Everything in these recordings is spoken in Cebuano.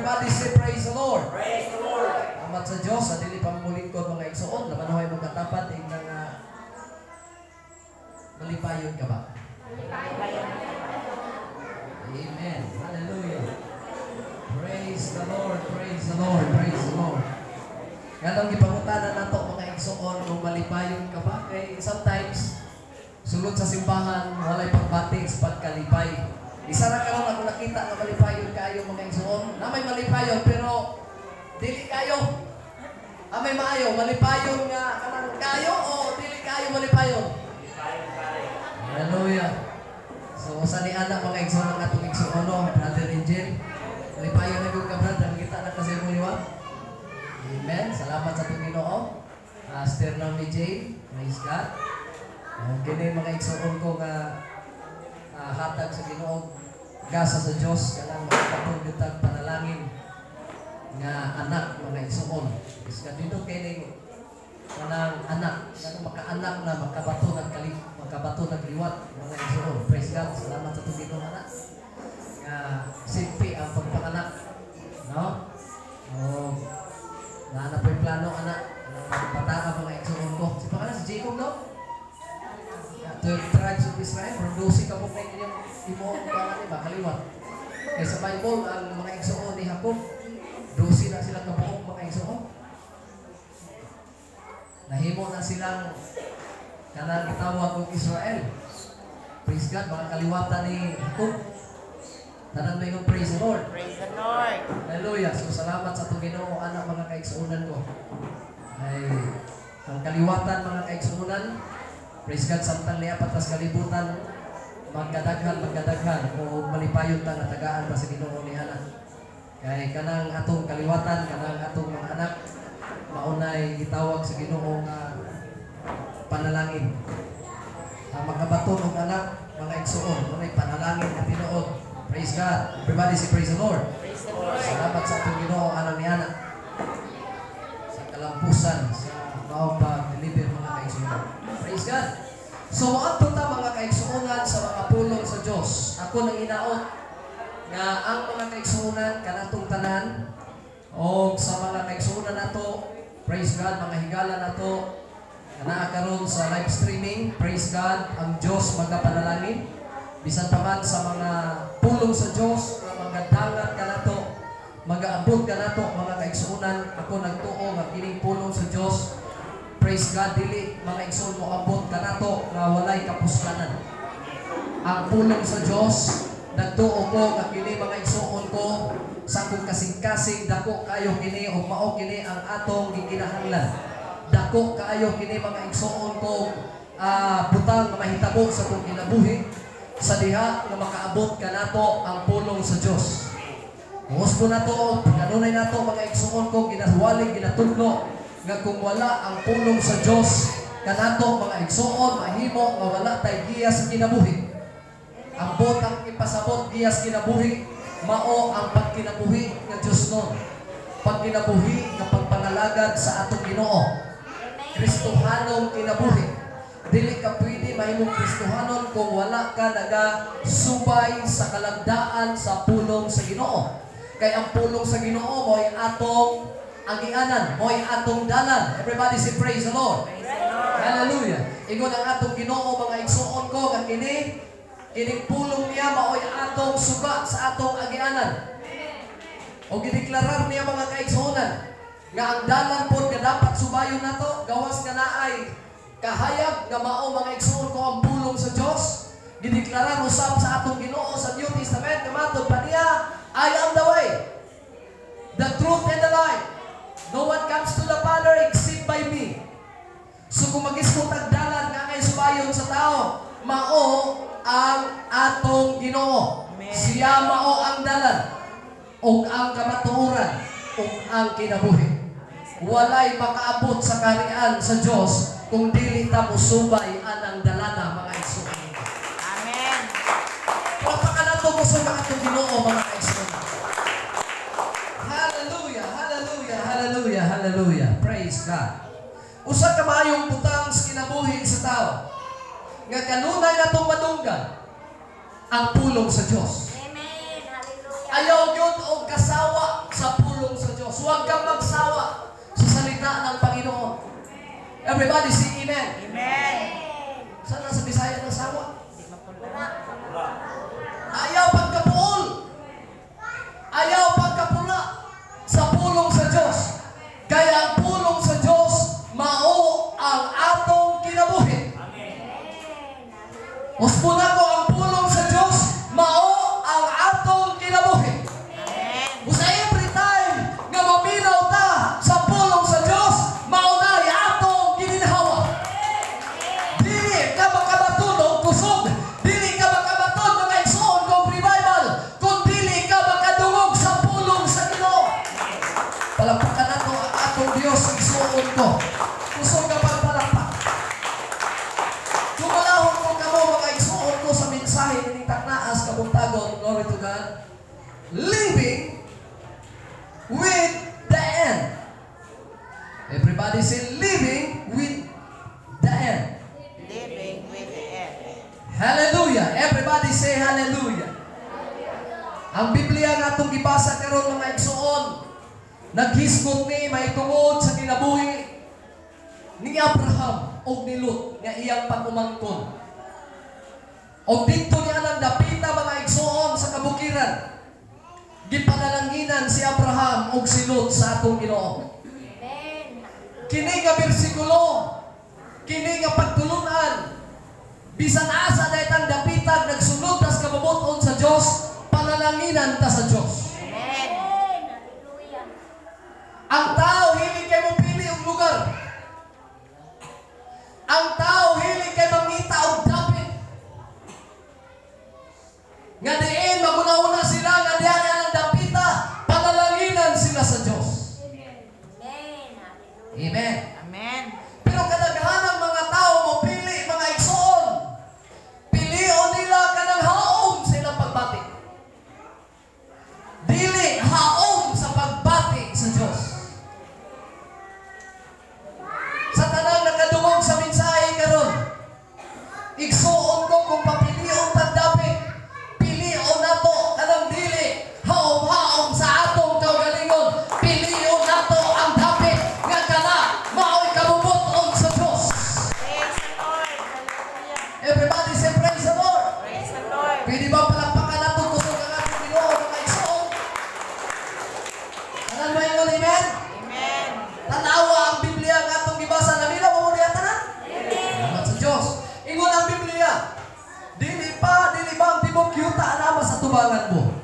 Everybody say, "Praise the Lord." Praise the Lord. Salamat sa Diyos, sa dili pa mulingkod, mga igsoon, laman ho imong katapat, tingnan nga malipayon ka ba? Amen. Hallelujah. Praise the Lord, praise the Lord, praise the Lord. Nganong gipangutana nato, mga igsoon, kung malipayon ka ba? Kay sometimes, sulod sa simbahan, walay pagbati sa pagkalipay. Isa ra karon ako nakita nga malipayon kaayo, mga igsoon. Na may malipayon pero dili kayo. Ah, may maayo, malipayon nga kanang kayo o dili kayo malipayon? Hallelujah. So usa ni anak, mga igsoon, ang atong igsoon, no, Brother Angel. Malipayon na gyud ka, brother, kita na kasi mo liwat. Amen. Salamat sa atong Ginoo. Pastor Naomi Jane, praise God. Kini, mga igsoon ko, nga hatag sa Ginoo, gasa sa Dios, kanang makapatong gyud tag panalangin nga anak, mga igsoon. Praise God. Dito kay ning kanang anak, kanang makaanak na makabato nagkali, makabato nagliwat, mga igsoon. Praise God. Salamat sa atong Ginoo anak. Nga simple ang pagpanganak. No? Oh, naa na po'y plano anak. Ang bataa, mga igsoon ko. Si pangalan si Jacob, no? 12 tribes of Israel, from 12 ka mo kay inyong imo pangalan ba kaliwat. Kay sa Bible, ang mga igsoon ni Jacob, 12 na sila kabuok, mga igsoon. Nahimo na silang kanang gitawag og Israel. Praise God, mga kaliwatan ni Jacob. Tanan may praise the Lord. Praise the Lord. Hallelujah. So salamat sa atong Ginoo anak, mga kaigsuonan ko. Ay ang kaliwatan, mga kaigsuonan, praise God, samtang niya patas kalibutan, magkadaghan, magkadaghan o malipayon ta nga tagaan pa sa Ginoo ni anak. Kay kanang atong kaliwatan, kanang atong mga anak, maunay gitawag sa Ginoo nga panalangin. Ang makabaton og anak, mga igsuon, maunay panalangin nga tinuod. Praise God. Everybody say, "Praise the Lord." Praise the Lord. Salamat sa atong Ginoo anang ni anak sa kalampusan sa maong pag-deliver, mga kaigsuonan. Praise God. So moadto ta, mga kaigsuonan, sa mga pulong sa Dios. Ako nang hinaot nga ang mga kaigsuonan kanatong tanan o sa mga kaigsuonan nato, praise God, mga higala nato nga naa karon sa live streaming, praise God, ang Dios magapanalangin bisan pa man sa mga pulong sa Dios nga magadangat kanato, magaabot kanato, mga kaigsuonan. Ako nagtuo nga kining pulong sa Dios, praise God, dili, mga igsoon, moabot kanato nga walay kapuslanan. Ang pulong sa Dios, nagtuo ko nga kini, mga igsoon ko, sa akong kasing-kasing, dako kaayo kini ug mao kini ang atong gikinahanglan. Dako kaayo kini, mga igsoon ko, butang nga mahitabo sa atong kinabuhi sa diha nga makaabot kanato ang pulong sa Dios. Gusto nato, kanunay nato, mga igsoon ko, ginahuwaling, ginatudlo, nga kung wala ang pulong sa Dios kanato, mga igsoon, mahimo nga wala tay giya sa kinabuhi. Ang butang ipasabot giya sa kinabuhi, mao ang pagkinabuhi nga Dios nun. Pagkinabuhi nga pagpangalagad sa atong Ginoo. Kristohanong kinabuhi. Dili ka pwede mahimong Kristohanon kung wala ka nagasubay sa kalagdaan sa pulong sa Ginoo. Kay ang pulong sa Ginoo mo'y atong agianan, mo'y atong dalan. Everybody say, "Praise the Lord." Praise the Lord. Hallelujah. Ingon ang atong Ginoo, mga igsoon ko, nga kini kining pulong niya mao'y atong suga sa atong agianan. O gideklarar niya, mga kaigsuonan, nga ang dalan pod nga dapat subayon nato gawas nga naay kahayag nga mao, mga igsoon ko, ang pulong sa Dios. Gideklarar usab sa atong Ginoo sa New Testament nga matod pa niya, "I am the way, the truth and the life. No one comes to the Father except by me." So kung mag-isgot ang dalan nga ngay subayon sa tao, mao ang atong Ginoo. Amen. Siya mao ang dalan ug ang kamatuoran ug ang kinabuhi. Walay makaabot sa kaharian sa Dios kung dili ta mosubay anang dalana, mga igsoon. Amen. Palakpakan nato kusog ang atong Ginoo, mga kaigsoon. Hallelujah, hallelujah, hallelujah, hallelujah. Praise God. Usa ka maayong butang sa kinabuhi sa tao nga kanunay natong madunggan, ang pulong sa Dios. Amen. Hallelujah. Ayaw gyud og kasawa sa pulong sa Dios. Huwag kang magsawa sa salita ng Panginoon. Everybody say amen. Amen. Sana sa Bisaya ng sawa. Di mapula. Ayaw pagkapuol. Ayaw pagkapula sa pulong sa Diyos. Kaya ang pulong sa Diyos, mao ang atong kinabuhi. Usbon ako, ang pulong sa Diyos, mao ang atong kinabuhi. Amen. Usa every time nga maminaw ta sa pulong sa Diyos, mao na atong gininhawa. Dili ka makabaton og kusog, dili ka makabaton, mga igsoon, kong revival, kung dili ka makadungog sa pulong sa Ginoo. Palakpakan nato ang atong Dios, igsoon ko. Kusog ka pagpalakpak. Dumalahon ko kamo, mga igsoon ko, sa mensahe nining taknaas kabuntagon, glory to God. Living with the end. Everybody say, "Living with the end." Living with the end. Hallelujah. Everybody say hallelujah. Ang Biblia nga atong gibasa karon, mga igsoon, naghisgot ni mahitungod sa kinabuhi ni Abraham ug ni Lot nga iyang pag-umangkon. Og didto niya nang dapita, mga igsoon, sa kabukiran. Gipanalanginan si Abraham ug si Lot sa atong Ginoo. Kini nga bersikulo, kini nga pagtulunan, bisan asa daytang dapitag nagsunod tas kabubut-on sa Dios, panalanginan ta sa Dios. Amen. Ang tao hilig kay mopili og lugar. Ang tao hilig kay mangita og dapit. Nga diin maguna-una sila nga diha nga ang dapita, panalanginan sila sa Dios. Amen. Amen. Pero kadaghanang mga tao mo pili, mga igsoon. Pilion nila kanang haom sa ilang pagbati. Dili haom sa pagbati sa Dios. Sa tanang nakadungog sa mensahe karon, igsuon ko, kung papilion tag dapit, pilion nato kanang dili haom-haom sa atong kaugalingon. Pilion nato ang dapit nga kana mao'y kabubut-on sa Dios. Praise the Lord. Hallelujah. Everybody say, "Praise the Lord." Praise the Lord. Pwede ba palakpakan nato kusog ang atong Ginoo, mga igsoon? Tanan moingon amen? Amen. Tanawa ang Biblia nga atong gibasa. Naminaw mo diha tanan? Salamat sa Dios. Ingon ang Biblia, Dili ba ang tibok yuta naa sa tubangan mo?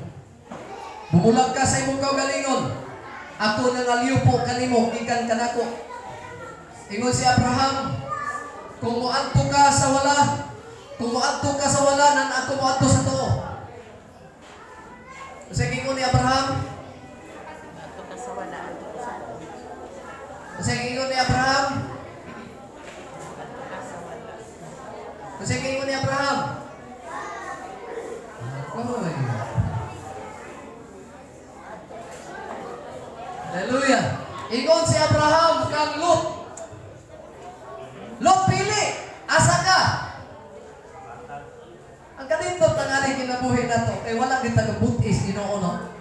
Bumulag ka sa imong kaugalingon. Ako nangaliwpo kanimo gikan kanako." Ingon si Abraham, "Kung moadto ka sa wala, kung moadto ka sa wala, nan ako moadto sa tuo." Sa ingon ni Abraham? Adto ka sa wala, adto ka sa tuo. Sa ingon ni Abraham? Adto ka sa wala. Sa ingon ni Abraham? Oy. Hallelujah. Ingon si Abraham kang Lot, "Lot, pili. Asa ka?" Ang kanindot ang aning kinabuhi nato kay wala gid taga-butis Ginoo, no?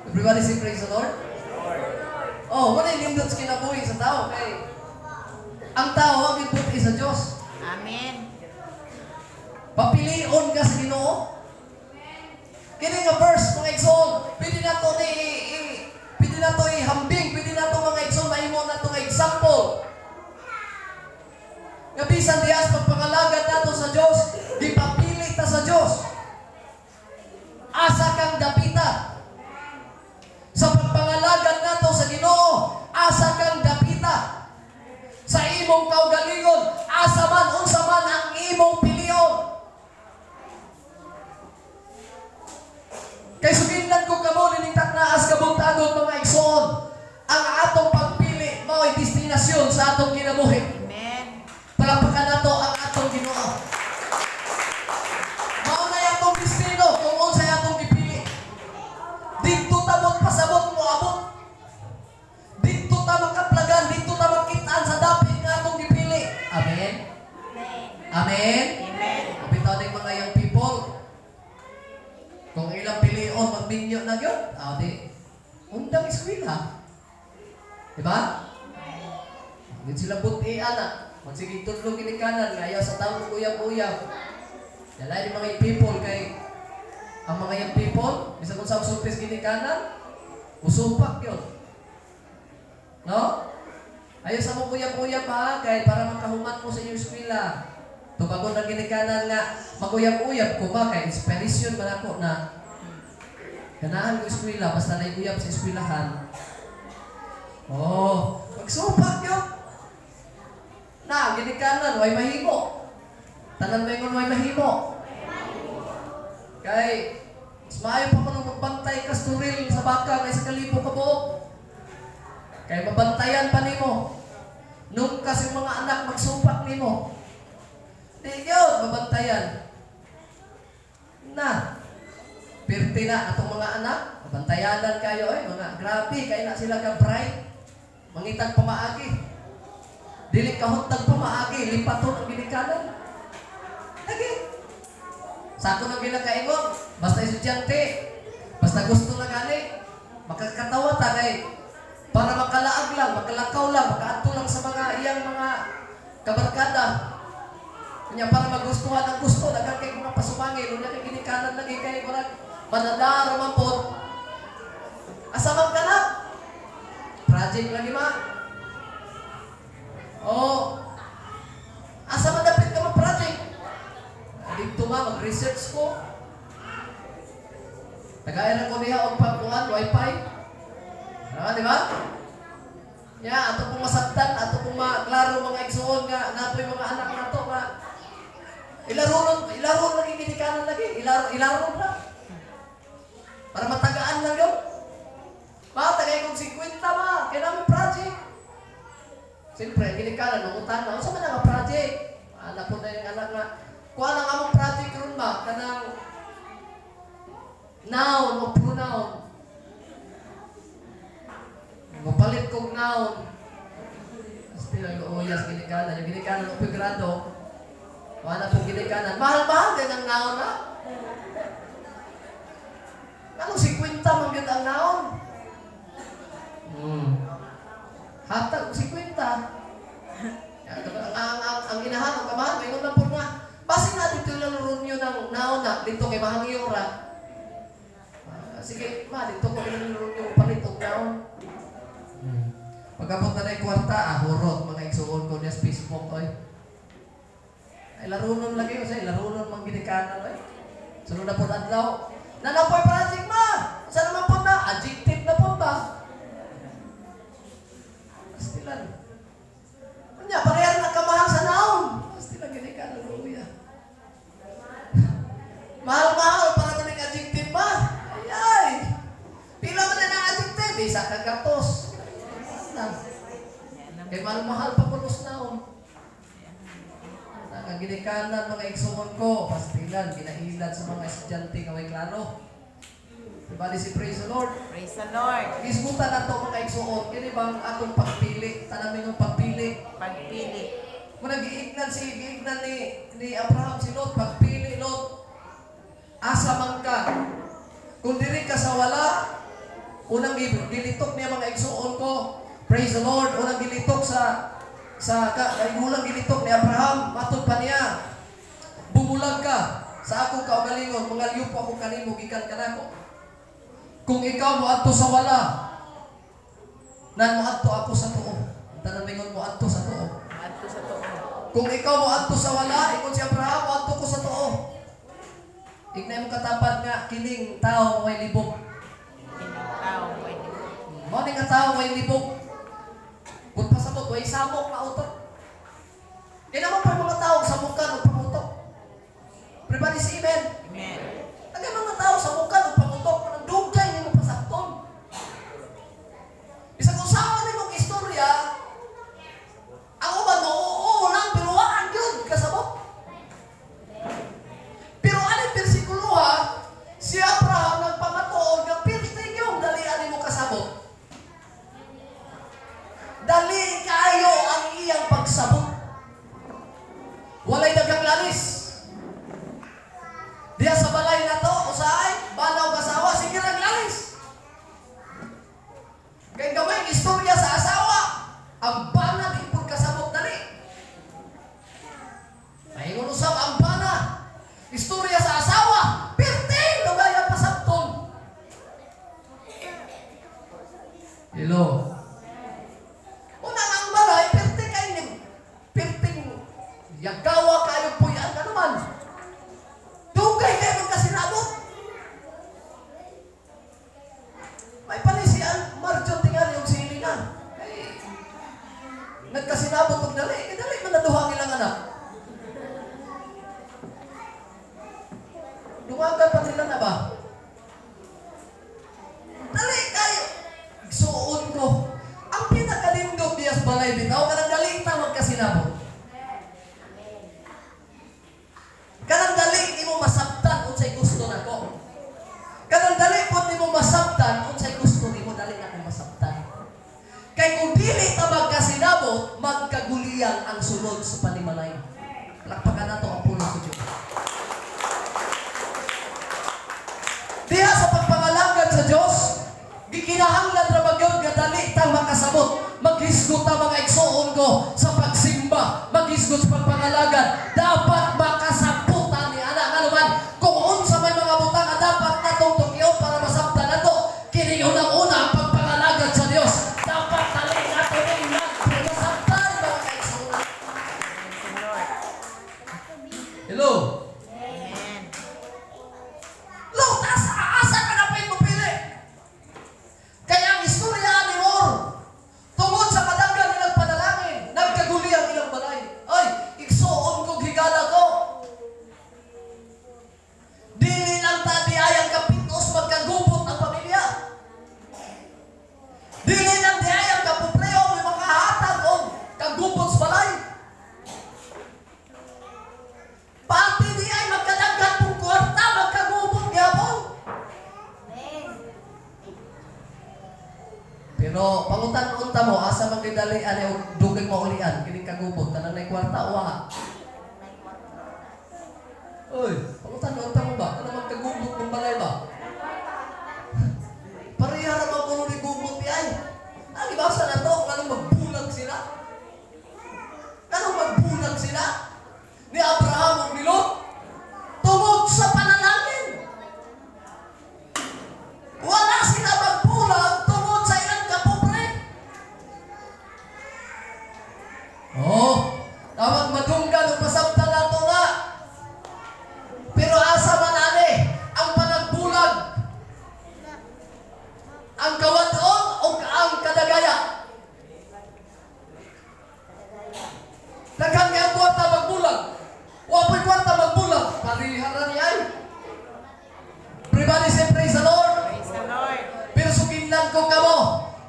Everybody say, "Praise the Lord." Oh, wala nindot sa kinabuhi sa tao kay ang tao ang gibutis sa Dios. Amen. Papilion ka sa Ginoo. Kini nga verse, mga igsoon, pwede nato ihambing, pwede nato, mga igsoon, mahimo nato nga example. Nga bisan diha sa pagpangalagad nato sa Dios, gipapili ta sa Dios. Asa kang dapita? Sa pagpangalagad nato sa Ginoo, asa kang dapita? Sa imong kaugalingon, asa man, unsa man ang imong pilion? Kay suginlan ko kamo nining taknaas kabuntagon, mga igsoon, ang atong pagpili mao'y destinasyon sa atong kinabuhi. Amen. Palakpakan nato ang atong Ginoo. Mao na atong destino kung unsay atong gipili. Didto ta mo pasabot mo abot. Didto ta makaplagan, didto ta makit-an sa dapit nga atong gipili. Amen. Amen. Amen. Bitaw ning mga young people. Kung ilang na gyud. Ah, di undang eskwela. Diba? Hindi sila buti, ana. Magsigig tudlo ginikanan nga ayaw sa tao uyab-uyab. Dala ni mga people kay ang mga young people, bisan kung sa sulpis ginikanan, usupak yun. No? Ayaw sa mo uyab-uyab ha, kay para makahuman mo sa inyong eskwela. Tubagon ang ginikanan nga maguyab-uyab ko ba kay inspiration man ako na ganahan ko eskwela basta na uyab sa eskwelahan. Oh, magsupak yun. Na, ginikanan, way mahimo. Tanan may way mahimo. Kay, mas maayo pa ko nung magbantay ka turil sa baka kaysa kalibo ka buok. Kay mabantayan pa nimo. Nung kasi mga anak magsupak nimo. Di yun, mabantayan. Na, pirti na atong mga anak, mabantayanan kayo ay mga grabe kay na sila ka bright. Mangitag pamaagi. Dili kahuntag pamaagi, lipaton ang ginikanan. Lagi. Sa ako nang ginakaingon, basta estudyante, basta gusto na gani, makakatawa ta kay para makalaag lang, makalakaw lang, makaadto lang sa mga iyang mga kabarkada. Kunya para magustuhan ang gusto, daghan kay mga pasumangil, unya kay ginikanan lagi kay murag manadar man pod. Asa man ka na? Project lagi ma. Oh. Asa man dapit ka ma project? Dito ma mag-research ko. Tagayan ko niya og pagkuan wifi. Ah, di ba? Ya, ato pong masaktan, ato pong maklaro mga igsuon nga natoy mga anak nato nga ilaro ilaro lagi ginikanan lagi, ilaro ilaro na. Para matagaan lang yun. Ma, tagay kong 50 ma, kaya namin project. Siyempre, ginikanan, nungutan na, unsa man ang project? Anak po na yung anak nga, kuha lang among project ron ba, kanang noun o pronoun. Mapalit kong noun. Still, ang uyas ginikanan. Yung ginikanan, upoy grado. Wala pong ginikanan. Mahal-mahal din ang noun, ha? Anong 50 man gyud ang noun? Hatag og 50. Ang inahan, ang kamahan, maingon lang po nga. Basin na dito lang runyo ng noun na. Dito kay mahangyo ra. Sige, ma, dito ko ilang runyo palit og noun. Pagkabot na na kwarta, hurot, mga igsuon ko niya sa Facebook, oy. Ay, larunon lagi ko siya, larunon mang ginikanan, oy. Sunod na po adlaw. Nanapoy project, ma! Saan naman po na? Adjective na po ba? Pastilan. Kanya, parehar na kamahal sa noun. Pastilan, ginikanan, luya. Mahal-mahal, para maning adjective, ma. Ay, ay. Pila man na ang adjective? Isa ka gatos. Na. Kay mahal-mahal pa pulos naon. Ang ginikanan mga igsuon ko, pastilan, ginailad sa mga estudyante nga way klaro. Diba si praise the Lord? Praise the Lord. Gisgutan na to mga igsuon, kini bang atong pagpili, tanan yung pagpili. Pagpili. Muna giignan si giignan ni Abraham si Lot, pagpili Lot. Asa man ka? Kung diri ka sa wala, unang gilitok niya mga igsuon ko. Praise the Lord. Unang gilitok sa unang gilitok ni Abraham, matod pa niya. Bumulag ka sa akong kaugalingon, mga liupo ako kanimo gikan kanako. Kung ikaw moadto sa wala, nan moadto ako sa tuo. Ang tanan mingon moadto sa tuo. Moadto sa tuo. Kung ikaw moadto sa wala, ingon si Abraham, moadto ko sa tuo. Ignay mo katapad nga kining tao may libok. Kining tao may libok. Mao ni nga tao may libok. Kung pasabot, way samok na utok. Kaya naman pa mga tao samukan o pangutok. Everybody say amen. Amen. Ang mga tao samukan o pangutok, nang dugay ni mo pasakton. Bisag usaha ni mong istorya, ang uban mo, oo lang, pero waan yun, kasabot. Pero anong bersikulo ha, si Abraham nagpamatuod nga pirti yung dalian ni mo kasabot. Dali kayo ang Ang bana di pud kasabot dali. Maingon usab ang bana. Istorya sa asawa, pirting lugaya pasabton. Hello. Una ang balay, pirting kay ni pirting yagawa kayo puyan ka naman. Dugay kayo magkasinabot. May panisian, Marjo tingali og sili na. Kay nagkasinabot og dali, kay dali man naduha ang ilang anak. Dumagan pa nila na ba? Dali kayo. Igsuon ko. Ang pinakalindot niya sa balay bitaw, kanang dali ta magkasinabot. Kanang dali nimo masabtan unsay gusto nako. Kanang dali pod nimo masabtan unsay gusto nimo, dali na akong masabtan. Kay kung dili ta magkasinabot, magkagulian ang sulod sa panimalay. Palakpakan nato ang pulong sa Dios. Diha sa pagpangalagad sa Dios, gikinahanglan ra magyud nga dali ta makasabot. Maghisgot ta mga igsoon ko sa pagsimba, maghisgot sa pagpangalagad. Dapat makasabot ta ni ana ngano man kung unsa may mga butang nga dapat natong tukion para masabtan nato. Kini unang-una ang pagpangalagad sa Dios. Dapat dali nato ning masabtan mga kaigsuonan. Praise the Lord. Hello. Amen. Lo, asa, asa ka na pa'y mupili. Kaya ang istorya ni Mor, tungod sa kadaghan nilang panalangin, nagkaguli ang ilang balay. Ay, igsuon kog higala ko. Dili lang ta di ayang kapitos magkagubot ang pamilya. Dili lang di ayang kapobreo may makahatag og kagubot sa balay. Pati di ay magkadaghan pong kwarta, magkagubot gyapon. Pero pangutan-unta mo, asa man gidali ani og dugay maulian kining kagubot kanang nay kwarta wa. Oy, pangutan-unta mo ba kanang magkagubot mong balay ba? Pareha ra man kuno ni gubot di ay. Ang ibasa na to nganong magbulag sila? Nganong magbulag sila? Ni Abraham ug ni Lot tungod sa panalangin. Wala sila magbulag tungod sa ilang kapobre. Oh, dapat madunggan ug masabtan nato na. Pero asa man ani ang panagbulag, ang kawadon o ang kadagaya? Daghan kay ang kwarta magbulag. Wa po'y kwarta magbulag. Pareha ra ni ay. Everybody say praise the Lord. Praise the Lord. Pero suginlan ko kamo,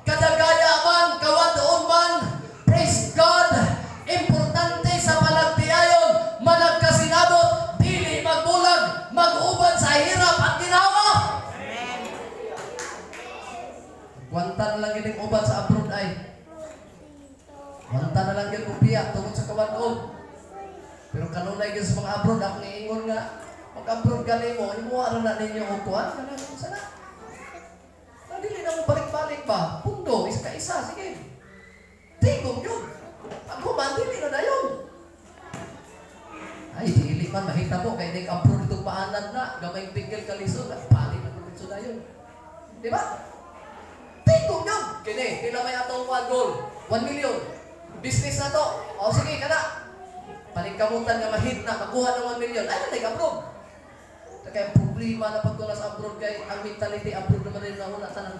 kadagaya man, kawadon man, praise God, importante sa panagtiayon, managkasinabot, dili magbulag, mag-uban sa hirap at ginawa. Amen. Gwanta na lang gining uban sa abroad ay. Gwanta na lang gid og biya tungod sa kawadon. Pero kanunay gid sa mga abroad, akong iingon nga, mag-abroad gali mo, imuha ra na ninyo og kuan, kanang unsa na. Na dili na mo balik-balik ba? Pundo, isa ka isa, sige. Tigom yun. Pag human, dili na dayon. Ay, dili man mahitabo kay ning abroad itong paanan na, gamay pigil kalisod, at palit na kalisod dayon. Di ba? Tigom yun. Kini, pila may atong 1 goal, 1 million. Business na to. O sige, kana. Paningkamutan nga mahit na, makuha ng 1 million. Ay, nanay abroad. Kaya problema na pag sa abroad kay ang mentality abroad naman rin na una tanan.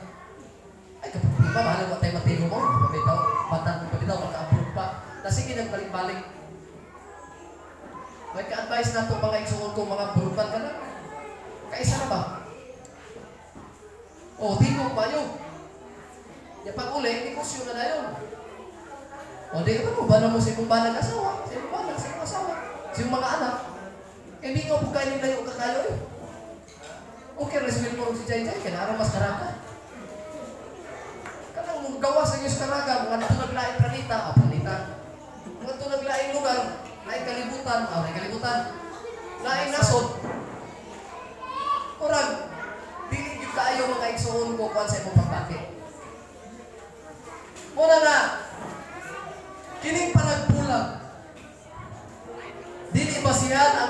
Ay, kaproblema, mahal mo tayo matino mo. Pabitaw, batan mo pabitaw, maka-abroad pa. Na sige, nagbalik-balik. May ka-advise na to mga igsuon ko, mga abroad ka na. Kaisa na ba? O, tingog ba yun? Ya pag uli, negosyo na na yun. O, di ba mo ba na mo sa imong banag asawa? Sa imong banag, sa imong asawa. Sa imong mga anak. Kaya hindi nga po kayo nilayo ka kayo eh. Okay, respeto mo si Jai Jai, kaya naroon mas karaga. Kanang mong gawa sa Diyos karaga, mga ito naglaing planeta, ah, planeta. Mga ito naglaing lugar, laing kalibutan, ah, laing kalibutan, laing nasod. Murag, dili gyud kaayo mga igsuon ko kuan sa imong pagpati. Muna na,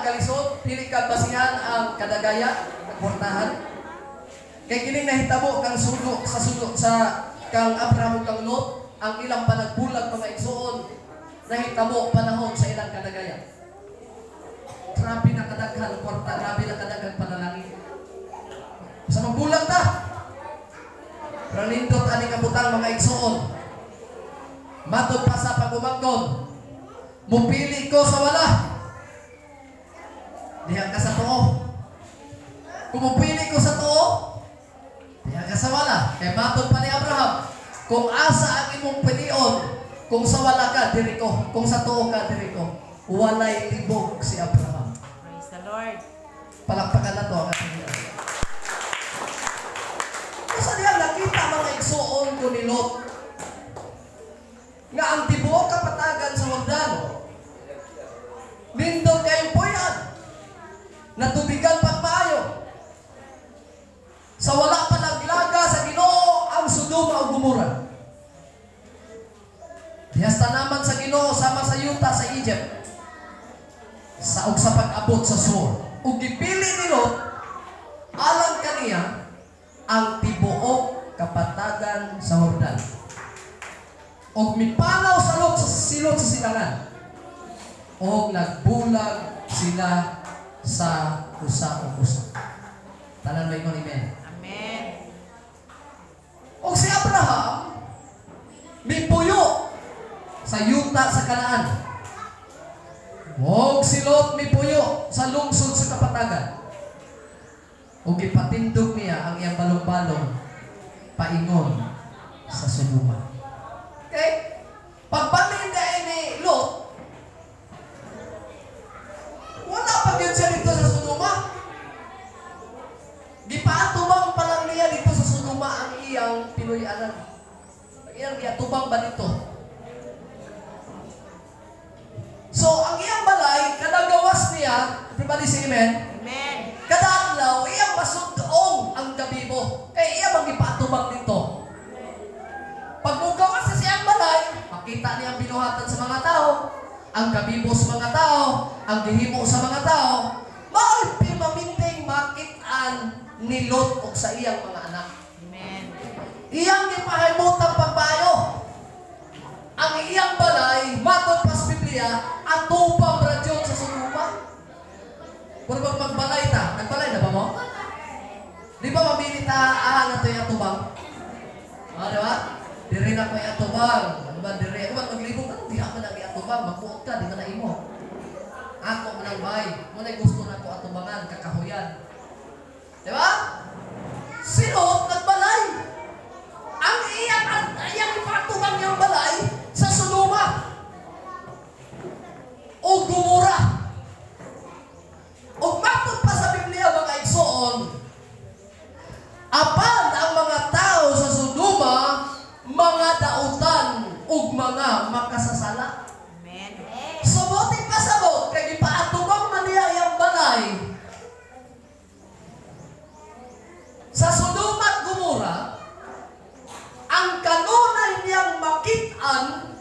ang kalisod, dili ka basihan ang kadagaya, ang kwartahan. Kay kining nahitabo kang sugo sa kang Abraham ug kang Lot, ang ilang panagbulag, mga igsuon, nahitabo panahon sa ilang kadagaya. Grabe na kadaghan kwarta, grabe na kadaghan panalangin. Sa magbulag ta. Pero nindot ani kabutang, mga igsuon. Matod pa sa pag-umangkon, mupili ko sa wala. Diha ka sa tuo. Kung mupili ko sa tuo, diha ka sa wala. Kay matod pa ni Abraham, kung asa ang imong pilion, kung sa wala ka, diri ko. Kung sa tuo ka, diri ko. Walay libog si Abraham. Praise the Lord. Palakpakan na to ang ating Diyos. Usa diha nakita, mga igsuon, ko ni Lot nga ang tibuok kapatagan sa Jordan nindot kayong puyan, natubigan pagmaayo sa wala pa naglaga sa Ginoo ang Sodoma ug Gomora. Dihas tanaman sa Ginoo sama sa yuta sa Egypt sa ug sa pag-abot sa Zoar. Ug gipili ni Lot alang kaniya ang tibuok kapatagan sa Jordan. Og mipanaw sa Lot sa silot sa silangan. Og nagbulag sila sa usa ug usa. Tanan may amen. Amen. Og si Abraham mipuyo sa yuta sa Kanaan. Og si Lot mipuyo sa lungsod sa kapatagan. Ug gipatindog niya ang iyang balong-balong paingon sa Sodoma. Okay? Pagbalin ni Lot, wala pa gyud siya dito sa Sodoma. Gipaatubang pa lang niya dito sa Sodoma ang iyang pinuy-anan. Ang iyang giatubang ba dito? So, ang iyang balay, kada gawas niya, everybody say amen. Amen. Kada adlaw, iyang masundong ang kabibo. Kay iya bang gipaatubang dito. Pag mugawas sa siyang balay, makita niya ang binuhatan sa mga tao, ang kabibo sa mga tao, ang gihimo sa mga tao, mao'y pirmaminting makit-an ni Lot og sa iyang mga anak. Amen. Iyang gipahimutang pagbayo. Ang iyang balay, matod pa sa Biblia, atubang radyon sa Sodoma. Pero pag magbalay ta, nagbalay na ba mo? Di ba mamili ta, ah, na ito yung atubang? Ah, di ba? Diri na ko yung atubang. Ano ba, diri? Ano ba, maglibog ka, diha man ang atubang, magbuot ka, di ba na imo? Ako man ang bay, mo na gusto na ko atubangan, kakahuyan. Di ba? Si Lot nagbalay. Ang iyang ipatubang niyang balay sa Sodoma o Gomora. O matod pa sa Biblia, mga igsoon, apan ang mga tao sa Sodoma, mga dautan ug mga makasasala. Amen. So buti pasabot kay gipaatubang man niya iyang balay sa Sodoma at Gomora, ang kanunay niyang makit-an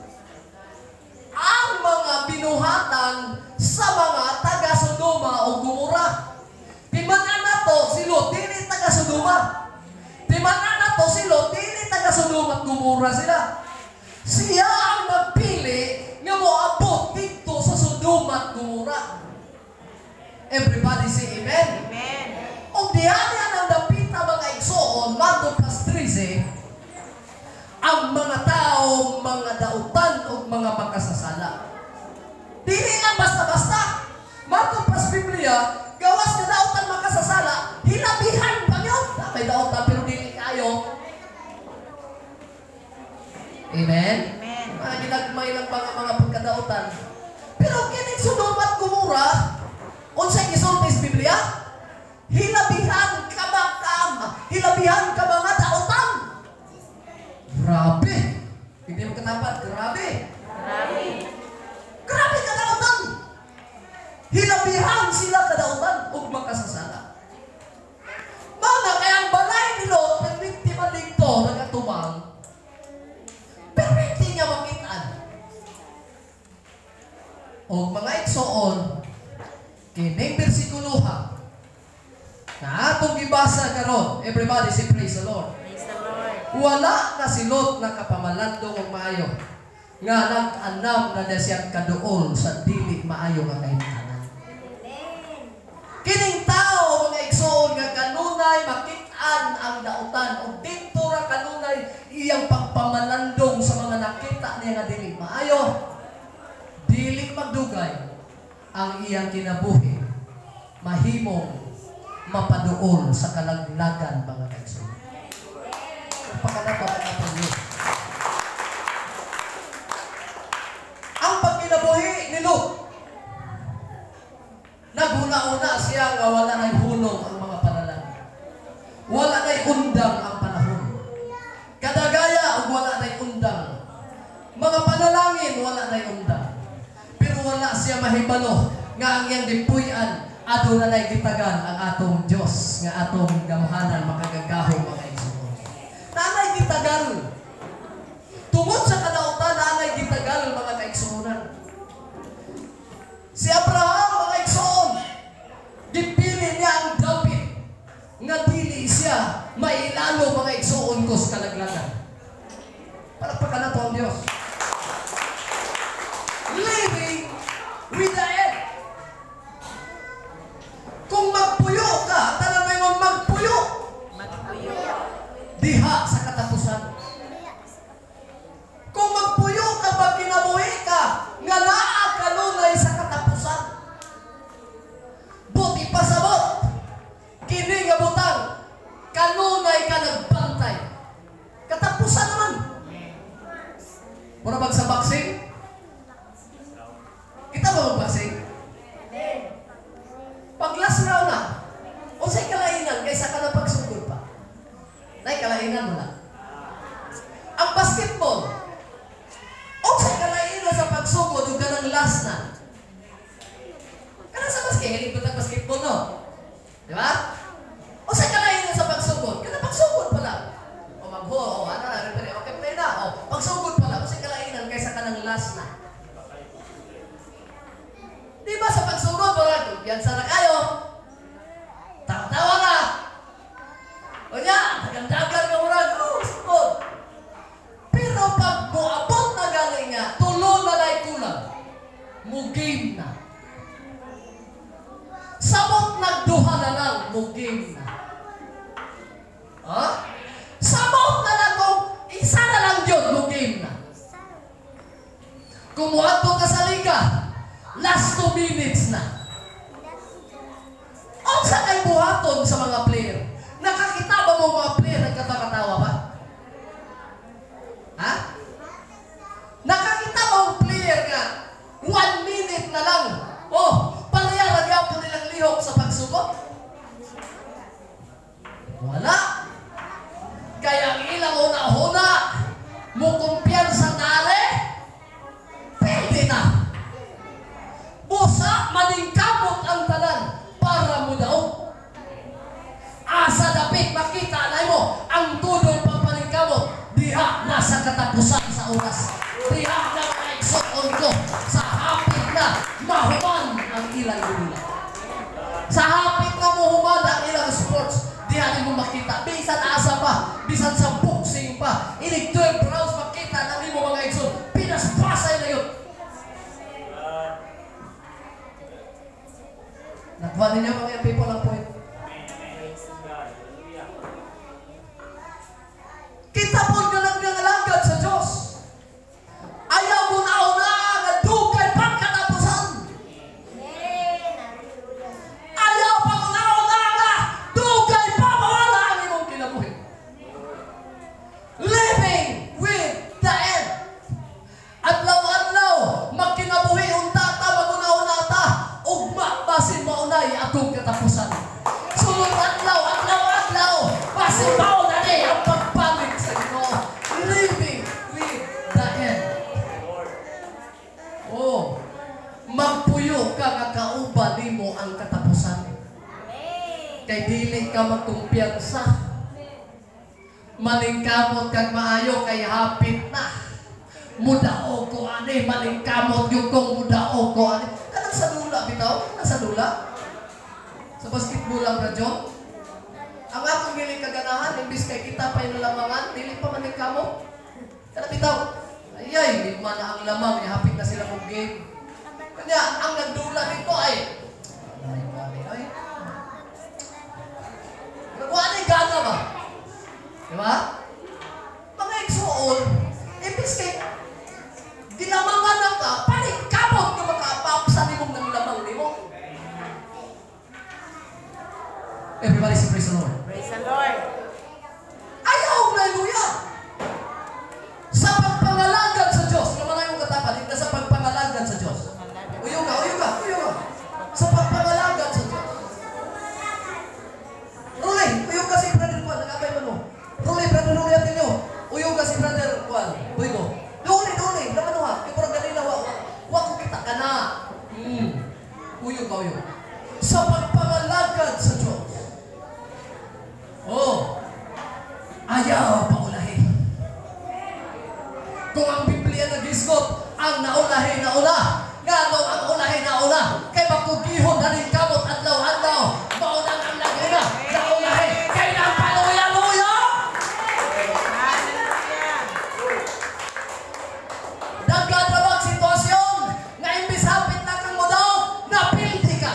ang mga binuhatan sa mga taga Sodoma o Gomora. Timan-an nato si Lot dili taga Sodoma. Timan-an nato si Lot dili taga Sodoma at Gomora sila. Siya ang nagpili nga moabot didto sa Sodoma at Gomora. Everybody say amen. Amen. Og diha niya nang dapita, mga igsoon, matod pas 13, ang mga tao, mga dautan ug mga makasasala. Dili lang basta-basta. Matod pas Biblia, gawas nga dautan makasasala, hilabihan pa yun. Ah, may dautan pero dili kayo. Amen? Amen. Mga ginagmay lang pa nga mga pagkadautan. Pero kining Sodoma at Gomora, unsay gisulti sa Biblia? Hilabihan ka makam, hilabihan ka mga dautan. Grabe. Hindi mo katapat, grabe. Grabe. Grabe kadautan. Hilabihan sila kadautan ug makasasala. Mga kaya ang balay ni Lot, nagbiktima dito, nagatubang, pero hindi niya makitaan. O mga igsoon, Kining bersikuloha na atong gibasa karon, everybody say praise the Lord. Praise the Lord. Wala na si Lot nakapamalandong og maayo nga nag-anam na siya kaduol sa dili maayo nga kahimtangan. Kining tao, mga igsoon, nga kanunay makit-an ang dautan ug didto ra kanunay iyang pagpamalandong sa mga nakita niya nga dili maayo, dili magdugay ang iyang kinabuhi mahimong mapaduol sa kalaglagan, mga kaigsoon. Pakanato ang atong Diyos. Ang pagkinabuhi ni Lot, naghuna-una siya nga wala na'y hulong ang mga panalangin. Wala na'y undang ang panahon. Kadagaya og wala na'y undang. Mga panalangin, wala na'y undang. Pero wala siya mahibalo nga ang iyang gipuy-an aduna na'y gitagan ang atong Dios nga atong gamhanan makagagahom, mga igsoon. Naanay gitagal. Tungod sa kadautan, naanay gitagal, mga kaigsuonan. Si Abraham, mga igsoon, gipili niya ang dapit nga dili siya mailalo, mga igsoon ko, sa kalaglagan. Palakpakan nato ang Dios. Living with the end. Kung magpuyo ka, tanan mo yung magpuyo. Magpuyo. Diha sa katapusan. Kung magpuyo ka, magkinabuhi ka, nga naa kanunay sa katapusan. Buti pasabot, kini nga butang, kanunay ka nagbantay. Katapusan naman. Mura bag sa boxing? Kita ba mag-boxing? Pag last round na, unsay kalainan kaysa ka na pagsugod pa? Nay kalainan mo na. Ang basketball, unsay kalainan sa pagsugod ug kanang last na? Kanang sa basket, hilig ba basketball, no? Di ba? Unsay kalainan sa pagsugod? Kanang pagsugod pa lang. O magho, o ano na, referee, okay, play na. O, pagsugod pa lang, unsay kalainan kaysa kanang last na? Di ba sa pagsugod, murag, kumpiyansa na kayo. Tawa-tawa na. O niya, dagan-dagan ka murag, oh, sugod. Pero pag muabot na galing nga, tulo na lay kulang, mu-game na. Samot nagduha na lang, mu-game na. Ha? Samot na lang kung isa na lang yun, mu-game na. Kung muadto ka sa liga, last 2 minutes na. Unsa kay buhaton sa mga player? Nakakita ba mo mga player nagkatawa-tawa ba? Ha? Nakakita ba mo player nga 1 minute na lang? Oh, pareha ra gyapon nilang lihok sa pagsugot? Wala. Kaya ang ilang una-una, mo kumpiyansa nare, pwede na. Busa maningkamot ang tanan para mo daog. Asa dapit makita na mo ang tudong papaningkamot diha na sa katapusan sa oras. Diha na mga igsoon ko sa hapit na mahuman ang ilang gulula. Sa hapit na mahuman ang ilang sports, diha nimo makita bisan asa pa, bisan sa boxing pa, inig 12 rounds makita na nimo, mga igsoon, pinaspasay na yun. Nakuha ninyo, mga people, ang point. Kita po nga nangalagad sa Diyos. Ayaw mo na una nga dugay pagkatapusan. Ayaw pa mo na una nga dugay pa mawala ang imong kinabuhi. Living with the end. Adlaw-adlaw, magkinabuhi unta ta, maguna-una ta, ugma basin maunay atong katapusan. Sulod adlaw, adlaw-adlaw, basin mauna ni ang pagbalik sa Ginoo. Living with the end. Oh, magpuyo ka nga kauban nimo ang katapusan. Kay dili ka magkumpiyansa. Maningkamot kag maayo kay hapit na. Mudaog ko ani, maningkamot yung kong mudaog ko ani. Kanang sa dula bitaw, kanang sa dula. Sa basketball lang, Brad John. Ang akong dili kaganahan, imbis kay kita pa yung lamangan, dili pa man kamo. Kana bitaw. Ayay, 5 na ang lamang, hapit na sila mong game. Kanya, ang nagdula dito ay, ay, ay, ay. Nagwa na gana ba? Di ba? Mga igsuon, imbis kay gilamangan na ka, panig kamot nga makaapapsa nimo ng lamang nimo. Everybody say praise the Lord. Praise the Lord. Ayaw hallelujah. Sa pagpangalagad sa Diyos, naman ang katapat, hindi sa pagpangalagad sa Diyos. Uyo ka, uyo ka, uyo ka. Sa pagpangalagad sa Diyos. Ruli, uyo ka si Brother Juan, nag-abay man mo. Ruli, Brother Ruli atin nyo. Uyo ka si Brother Juan, buhay ko. Duli, duli, naman ha. Yung parang ganina, wa ko kita ka na. Uyo ka, uyo. Sa pagpangalagad sa Diyos. Oh, ayaw paulahi. Kung ang Biblia nagisgot, ang naulahi naula. Ngano ang ulahi naula? Kay magkugihon haning kamot adlaw-adlaw. Maunang ang lagina, naulahi. Kay nang paluya-luya. Hallelujah. Daghan na bang sitwasyon nga imbis hapit na kang modaw, napildi ka.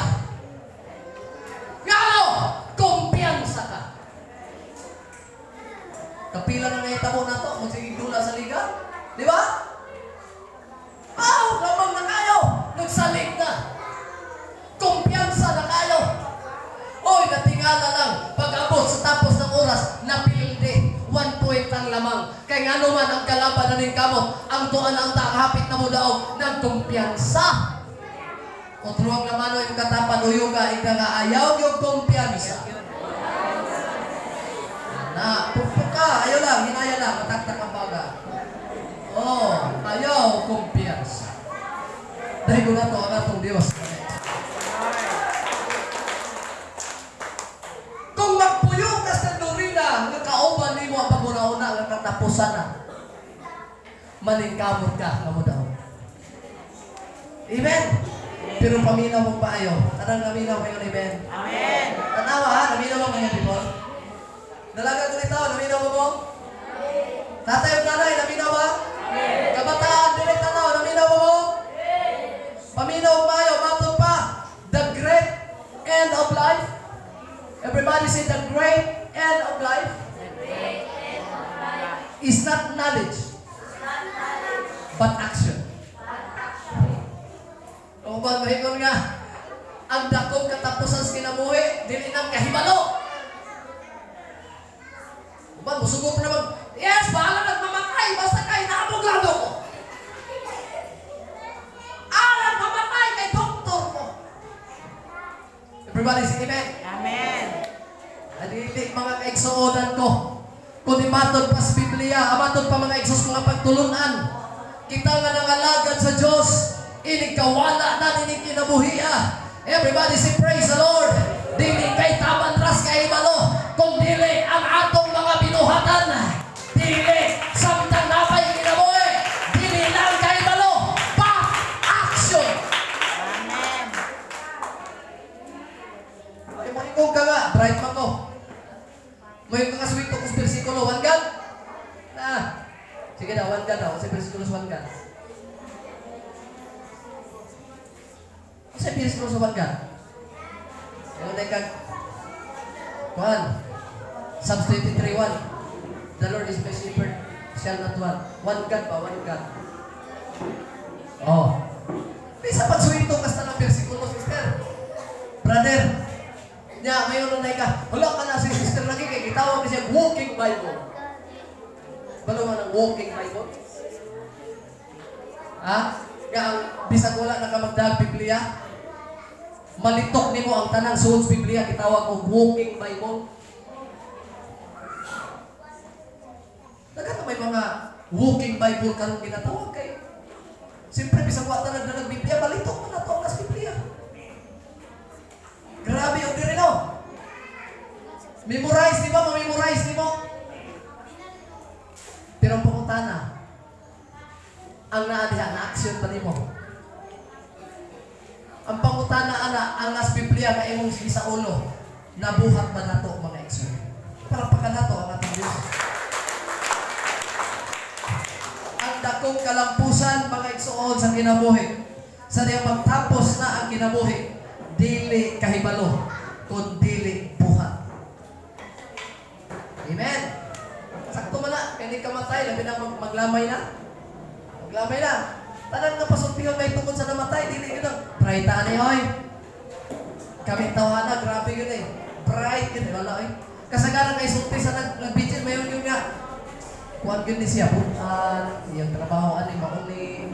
Ngano? Kumpiyansa ka. Kapila na nahitabo na to, magsigig dula sa liga. Di ba? Ah, lamang na kayo. Nagsalig na. Kumpiyansa na kayo. Oy, natingala lang. Pag-abot sa tapos ng oras, napildi. 1 point ang lamang. Kaya nga naman ang kalaban na ning kamot, ang tuan ang hapit na mo daog ng kumpiyansa. Otro ang lamano yung katapan uyuga, ika nga ayaw yung kumpiyansa. Na, pupuk ka, ayaw lang, hinaya lang, mataktak ang baga. Oh, ayaw kumpiyansa. Dahil ko na to ang atong Diyos. Kung magpuyo ka sa Lorena, nga kauban nimo ang paguna-una, nga katapusan na, maningkamot ka nga mo daw. Amen? Pero paminaw mong paayo. Tanang naminaw kayo, amen? Amen. Tanawa ha, naminaw mo kayo, people. Dalaga ko nito, naminaw mo mo? Tatay o nanay, naminaw ba? Kabataan, dili tanaw, naminaw mo mo? Paminaw maayo, matod pa. The great end of life. Everybody say the great end of life. Is not knowledge, but action. O ba, mahingon nga, ang dakong katapusan sa kinabuhi, dili nang kahibalo. Uban, musugot na naman, yes, bahala nagmamatay, basta kay naabogado ko. Alam, mamatay kay doktor ko. Everybody say amen. Amen. Dili mga kaigsuonan ko. Kung imatod pa sa Biblia, amatod pa mga igsos mga pagtulunan. Kita nga nangalagad sa Diyos, inig kawala na nining kinabuhia. Everybody say praise the Lord. Dili kay taman ras kay hibalo, kung dili ang atong mga binuhatan. Dili samtang napay kinabuhi, dili lang kay hibalo, but action. Amen. Ay, mo ka nga, bright man ko. May mga sweet ko sa versikulo, one God? Na. Sige daw, one God daw. Kasi versikulo sa one God. Kasi versikulo sa one God. Yung na kag Kuan. Psalms 23:1. The Lord is my shepherd, shall not want. One God ba? One God. Oh. Bisa pagsuwito kasta ng versikulo, sister. Brother, nya, mayon na ka. Wala ka na si sister lagi kay gitawag ni siya walking Bible. Balo man ang walking Bible? Ha? Nga ang bisag wala na ka magdag Biblia, malitok nimo ang tanang sulod sa Biblia gitawag og walking Bible. Daghan may mga walking Bible karon ginatawag kay siyempre bisag wa ta nagdalag Biblia, malitok man nato ang nas Biblia. Grabe yung diri no. Memorize di ba? Ma-memorize di mo? Pero ang pangutana, ang naa diha na action pa nimo. Ang pangutana ana, Ang Biblia nga imong sa ulo, nabuhat ba nato, mga igsoon? Palakpakan nato ang atong Diyos. Ang dakong kalampusan, mga igsoon, sa kinabuhi, sa diyang magtapos na ang kinabuhi, dili kahibalo kung dili buhat. Amen. Sakto man na, kaya ka matay, labi na maglamay na. Maglamay na. Tanan nga pasultihon may tungkol sa namatay, dili yun ang bright ani hoy. Kami tawhana, grabe yun eh. Bright yun eh, wala eh. Kasagaran kay sulti sa nagbitsin, mayon yun nga. Kuan yun ni siya, butan, iyang trabaho ani, mauni,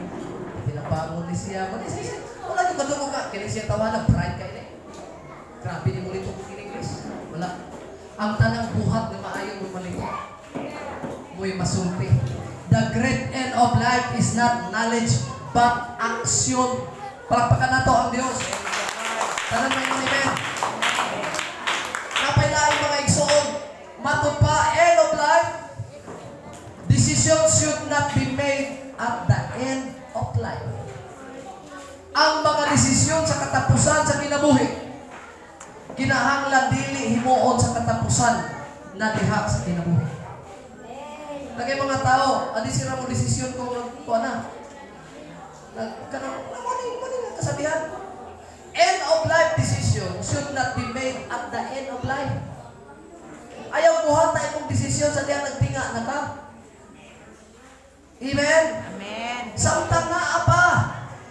tinabangon ni siya, wala siya, wala yung kadungo ka, kini siya tawhana, bright ka ini. Grabe ni muli itong in English. Wala. Ang tanang buhat na maayo mo malito, mo'y masulti. The great end of life is not knowledge, but action. Palakpakan nato ang Diyos. Tanan may amen. Napailaing mga igsoon, matod pa, end of life, decisions should not be made at the end of life. Ang mga desisyon sa katapusan sa kinabuhi, kinahanglan dili himuon sa katapusan na diha sa kinabuhi. Lagay mga tao, adi sila mo desisyon kung kuha na. Kanang, mo ni kasabihan. End of life decision should not be made at the end of life. Ayaw buhat na imong desisyon sa diyang nagtinga na ka. Amen? Amen. Samtang naa pa,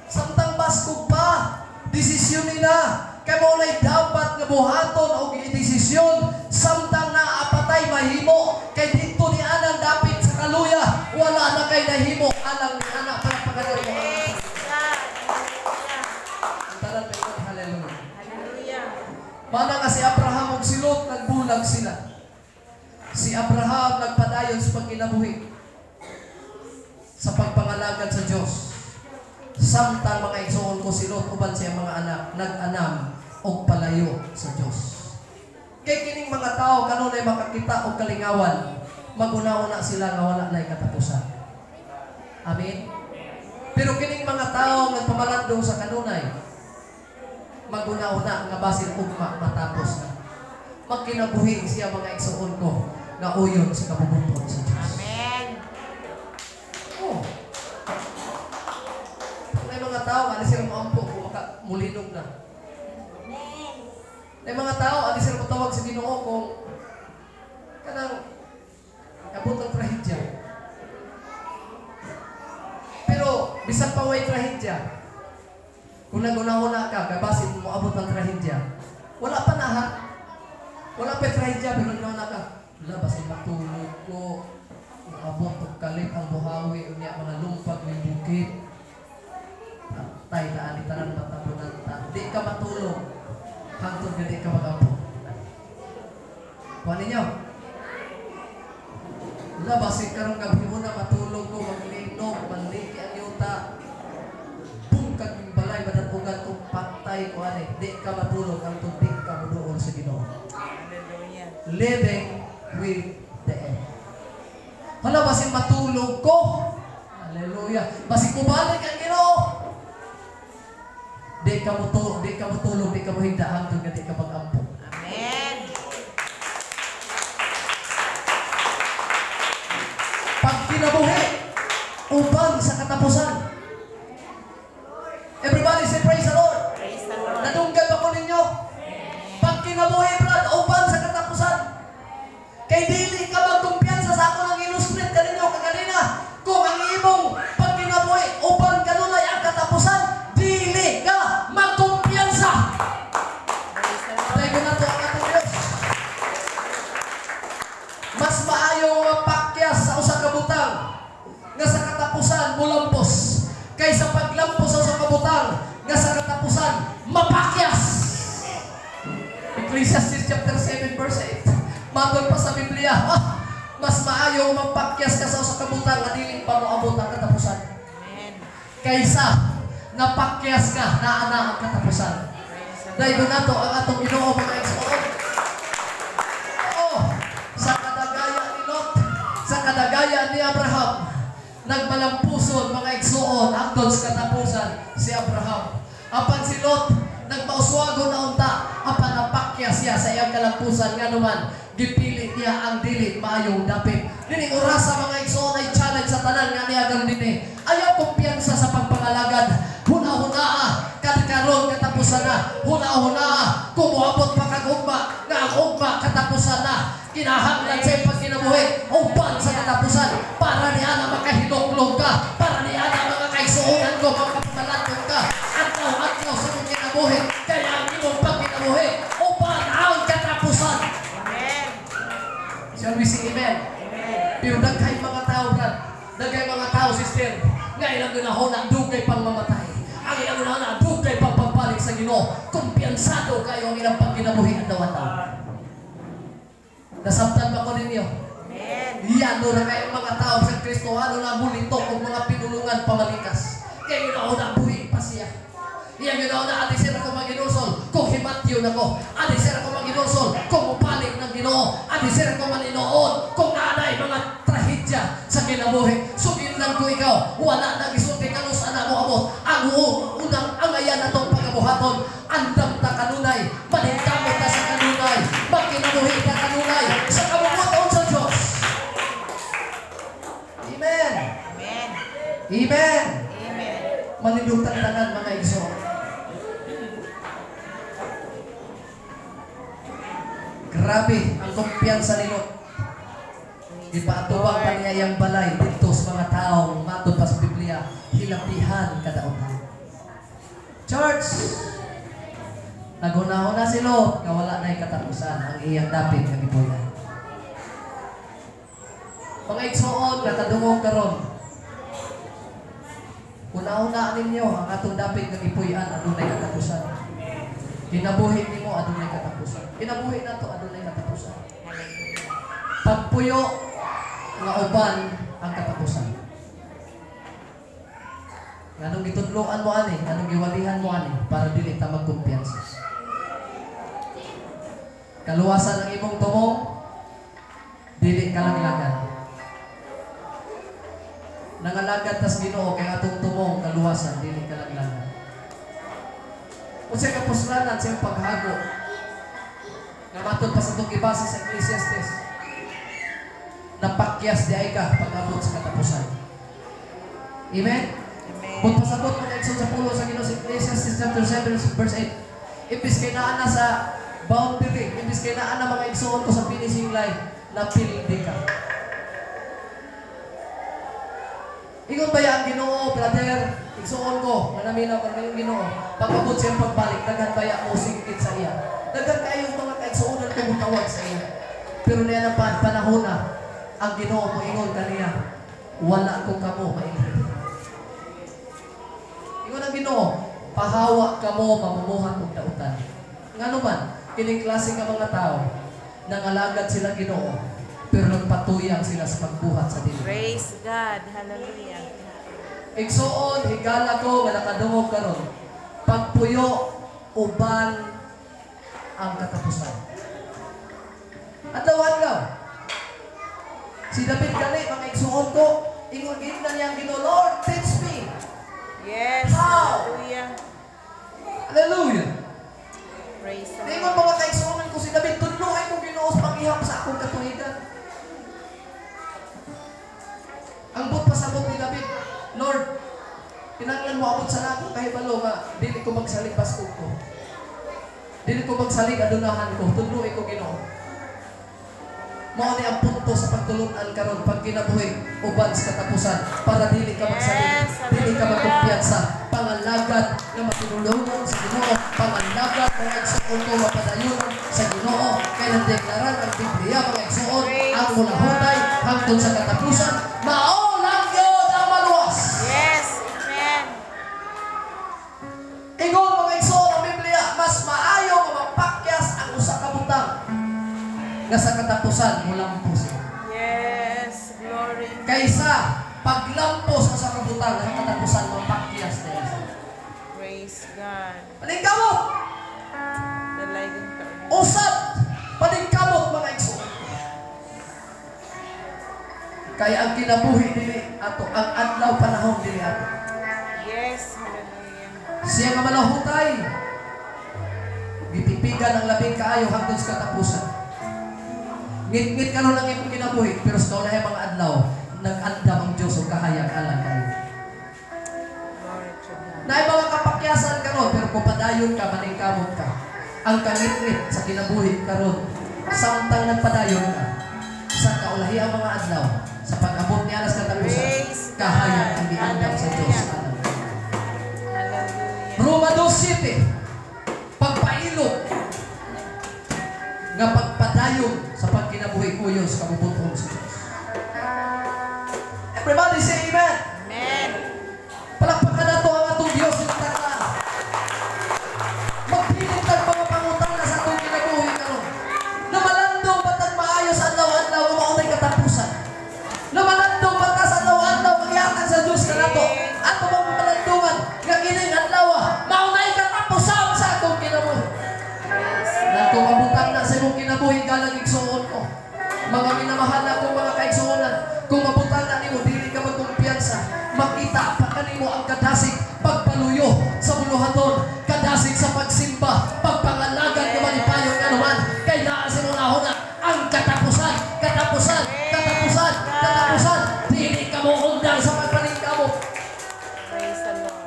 samtang baskog pa, desisyon nila. Kay mao nay dapat nga buhaton og desisyon samtang naa patay mahimo, kay didto ni anang dapit sa kaluya, wala na kay nahimo alang ni ana. Palakpakan mo. Praise God. Hallelujah. Ang tanan may hallelujah. Hallelujah. Mana nga si Abraham ug si Lot nagbulag sila. Si Abraham nagpadayon sa pagkinabuhi sa pagpangalagad sa Dios. Samtang, mga igsoon ko, si Lot uban siya mga anak nag-anam og palayo sa Dios. Kay kining mga tao kanunay makakita og kalingawan, maguna-una sila nga wala na'y katapusan. Amen. Pero kining mga tao nagpamalandong sa kanunay, maguna-una nga basin ugma matapos na. Magkinabuhi siya, mga igsoon ko, nga uyon sa kabubut-on sa Dios. Amen. Oh. May mga tao, ani sila moampo kung maka mulinog na. May mga tao, ani sila motawag sa Ginoo kung kanang abot ang trahedya. Pero bisan pa way trahedya, kung naguna-una ka, kabasin mo abot ang trahedya, wala pa na ha. Wala pa trahedya, pero naguna-una ka, wala, basin matulog ko, abot og kalit ang buhawi, unya mga lumpag may bukid. Tay ta ani tanan matabunan ta. Di ka matulog hangtod nga di ka magampo. Kuha ninyo. Wala, basin karong gabi mo na matulog ko, maglinog, manliki ang yuta. Bungkag yung balay, madatugan ko, patay ko ani. Di ka matulog hangtod di ka muduol sa Ginoo. Hallelujah. Living with the end. Hala, basin matulog ko. Hallelujah. Basin kubalik ang Ginoo. Di ka mutulog, di ka muhigda hangtod nga di ka mag-ampo. Amen. Pag kinabuhi, uban sa katapusan. Everybody say praise the Lord. Praise the Lord. Nadunggan ba ko ninyo? Pag kinabuhi, brad, uban sa katapusan. Kay dili ka magkumpiyansa sa ako ng illustrate kaninyo kaganina. Kung ang imong pagkinabuhi, uban kanunay ang katapusan, dili ka magkumpiyansa. Praise the Lord. Dahil na to ang atong Diyos. Mas maayo nga mapakyas sa usa ka butang nga sa katapusan mulampos kaysa paglampos sa usa ka butang nga sa katapusan mapakyas. Ecclesiastes chapter 7 verse 8. Matod pa sa Biblia, mas maayo nga mapakyas ka sa usa ka butang nga dili pa moabot ang katapusan. Amen. Kaysa napakyas ka naa na ang katapusan. Praise the Dahil Lord. nato ang atong Ginoo, mga igsoon. Oo, sa kadagaya ni Lot, sa kadagaya ni Abraham, nagmalampuson, mga igsoon, hangtod sa katapusan si Abraham. Apan si Lot, Nagpauswago na unta, apan napakya siya sa iyang kalampusan, nganuman gipili niya ang dili maayong dapit. Dining orasa, mga igsoon, ay challenge sa tanan nga niya karon dinhi. Ayaw kumpiyansa sa pagpangalagad. Huna-hunaa kad karon katapusan na. Huna-hunaa kung moabot pa kag ugma, nga ang ugma katapusan na. Kinahanglan sa iyong pagkinabuhi uban sa katapusan para niya na makahinuklog ka, para niya na mga kaigsuonan ko makapamalatong ka. Adlaw-adlaw sa imong kinabuhi, kaya ang imong pagkinabuhi uban ang katapusan. Amen. Shall we say amen? Amen. Pero daghay mga tao, brad, daghay mga tao, sister, nga ilang ginahuna, dugay pang mamatay. Ang ilang ginahuna, dugay pang pagbalik sa Ginoo. Kumpiyansado kayo ang ilang pagkinabuhi adlaw-adlaw. Nasabtan ba ko ninyo? Amen. Yano na kayo mga tao sa Kristohano na mulitok og mga pinulungan pamalikas. Kaya ginahuna, buhi pa siya. Iyang ginahuna, adi sir ako maginusol, kung himatyon ako. Adi sir ako maginusol, kung mupaling ng Ginoo. Adi sir ako maninood, kung naanay mga trahedya sa kinabuhi. Sugin lang ko ikaw, wala na gisulti kanus ana mo abot. Ang unang angayan atong pagabuhaton, andam ta kanunay, maningkamot ta sa kanunay, magkinabuhi ta kanunay, sa kabubut-on sa Diyos. Amen. Amen. Amen. Amen. Manindog tanan, mga igsoon. Grabe ang kumpiyansa ni Lot. Ipaatubang pa niya iyang balay dito sa mga taong matod pa sa Biblia, hilabihan kadaotan. Church, naghuna-huna si Lot nga wala na'y katapusan ang iyang dapit nga gipuy-an. Mga igsoon, nakadungog karon. Una-una ninyo ang atong dapit nga gipuy-an adunay katapusan. Kinabuhi nimo adunay katapusan. Kinabuhi nato adunay katapusan. Pagpuyo nga uban ang katapusan. Nganong gitudloan mo ani, nganong giwalihan mo ani para dili ta magkumpiyansa. Kaluwasan ang imong tumong, dili kalaglagan. Nangalagad tas Ginoo kay atong tumong kaluwasan, dili kalaglagan. Unsay kapuslanan sa iyong paghago? Nga matod pa sa itong gibasa sa Ecclesiastes, napakyas di ay ka pag-abot sa katapusan. Amen? Amen. Kung pasabot mo na sa pulo sa Ginoo sa Ecclesiastes chapter 7 verse 8, imbis kay naa na sa boundary, imbis kay naa na mga igsoon ko sa finishing line, napildi ka. Ingon ba ang Ginoo, brother? Igsoon ko, nga naminaw ka ngayong Ginoo. Pag-abot siyang pagbalik, daghan baya mo singkit sa iya. Daghan kayong mga kaigsuonan ko mutawag sa iya. Pero niya na panahon na, ang Ginoo mo ingon kaniya, wala ko kamo mailhin. Ingon ang Ginoo, pahawa kamo mamumuhat og dautan. Ngano man, kining klase nga mga tao, nangalagad sila Ginoo, pero nagpatuyang sila sa pagbuhat sa dili. Praise God. Hallelujah. Igsoon, higala ko nga nakadungog karon. Pagpuyo uban ang katapusan. Adlaw-adlaw. Si David gani, mga igsoon ko, ingon gid na niya ang Ginoo, Lord, teach me. Yes. How? Hallelujah. Hallelujah. Praise the Ingon Lord. mga kaigsuonan ko si David, tudloay ko Ginoo sa panghihap sa akong katuhigan. Ang but pasabot ni David, Lord, kinahanglan mo abot sa nako kahibalo nga dili ko magsalig baskog ko. Dili ko magsalig adunahan ko, tudloy ko Ginoo. Mao ni ang punto sa pagtulun-an karon pag kinabuhi uban sa katapusan para dili ka magsalig, Yes, dili ka hallelujah. magkumpiyansa, pangalagad nga matinulungon sa Ginoo, pangalagad mga igsoon ko mapadayon sa Ginoo, kay nagdeklarar ang Biblia mga igsoon ang mulahutay hangtod sa katapusan, mao lang gyud ang maluwas. Yes. Amen. Ingon mga igsoon ang Biblia, mas maayo nga mapakyas ang usa ka butang nga sa katapusan mulampos siya. Yes. Glory. Kaysa paglampos sa usa ka butang nga sa katapusan mapakyas na siya. Praise God. Paningkamot! Dalaygon ka. Usab! Paningkamot mga igsoon. Kaya ang kinabuhi dili ato, ang adlaw panahon dili ato. Yes. Hallelujah. Siya nga malahutay Paninindigan ang labing kaayo hangtod sa katapusan. Ngit-ngit karon ang imong kinabuhi, pero sa kaulahing mga adlaw, nag-andam ang Diyos og kahayag alang kaniyo. Glory to God. Naay mga kapakyasan karon, pero kung padayon ka, maningkamot ka. Ang kangit-ngit sa kinabuhi karon, samtang nagpadayon ka, sa kaulahi ang mga adlaw, sa pag-abot niya sa katapusan, Praise God. kahayag ang giandam sa Diyos alang. Hallelujah. Roma 2:7, pagpailog nga pagpadayon sa pagkinabuhi uyon sa kabubut-on sa Diyos. Everybody say amen. Amen. Palakpakan nato ang atong Diyos sa takla. Magpilit tag mga pangutana sa atong kinabuhi karon. Namalandong ba tag maayo sa adlaw-adlaw nga maunay katapusan? Namalandong ba ta sa adlaw-adlaw magyatag sa Diyos kanato? Ato bang malandungan nga kining adlaw maunay katapusan sa atong kinabuhi? Praise Na kung God. mabutang na sa imong kinabuhi galang igsuon ko. Mga minamahal na akong mga kaigsuonan, kung mabutang na nimo dili ka magkumpiyansa, makita pa kanimo ang kadasig pagpaluyo sa buluhaton, kadasig sa pagsimba, pagpangalagan nga malipayon nga naman, kay naa sa imong nahuna ang katapusan, katapusan, katapusan, katapusan. Dili ka mo undang sa pagpaningkamot. Praise the Lord.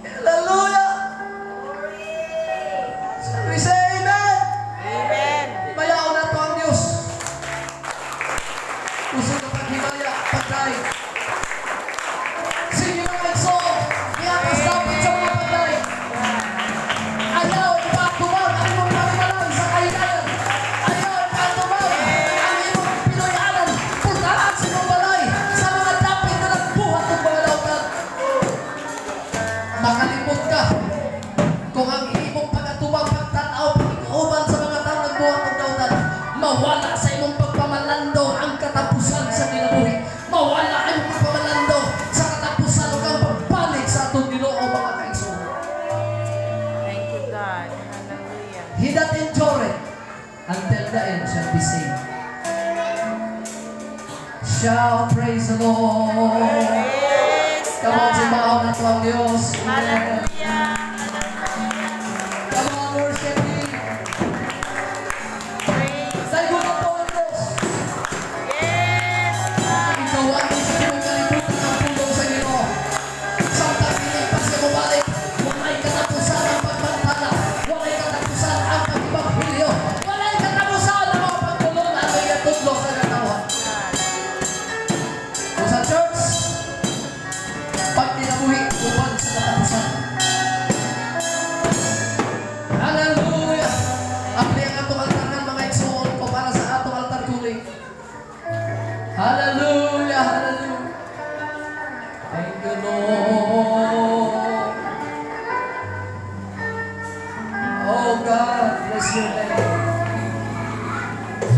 Hallelujah! Shall we say amen? Amen. Himayaon nato ang Diyos. Usog na paghimaya, pagdaig. Sige mga igsoon, iatras dapat sa mga pagdaig. Ayaw ipaatubang ang imong panimalay sa kahigayan. Ayaw ipaatubang ang imong Pinoy-anan. Puntahan sa imong balay sa mga dapit na nagbuhat ng mga dautan. Makalimot ka kung ang imong pag-atubang, pagtanaw, pagkauban sa mga tao nagbuhat ng dautan, mawala sa imong pagpamalandong ang katapusan sa kinabuhi. Mawala ang imong pagpamalandong sa katapusan ug ang pagbalik sa atong Ginoo, mga kaigsuonan. Thank you, God. Hallelujah. He that endureth until the end shall be saved. Shout, praise the Lord. Praise Come on, God. simbahon nato ang Diyos. Hallelujah. Come on, worship Him. Praise Daygon nato ang Diyos. Yes, God. Ikaw ang sa imong kalibutan ang pulong sa Ginoo. Samtang dili pa siya mobalik, walay katapusan ang pagbantala, walay katapusan ang pag-ebanghelyo, walay katapusan ang mga pagtulong at mga tudlo sa katawhan. God. Kung sa church, pag kinabuhi, uban sa katapusan. Hallelujah! Apli ang atong altaran, mga igsoon ko, para sa atong altar calling. Hallelujah! Hallelujah! Thank you, Lord. Oh God, bless your name.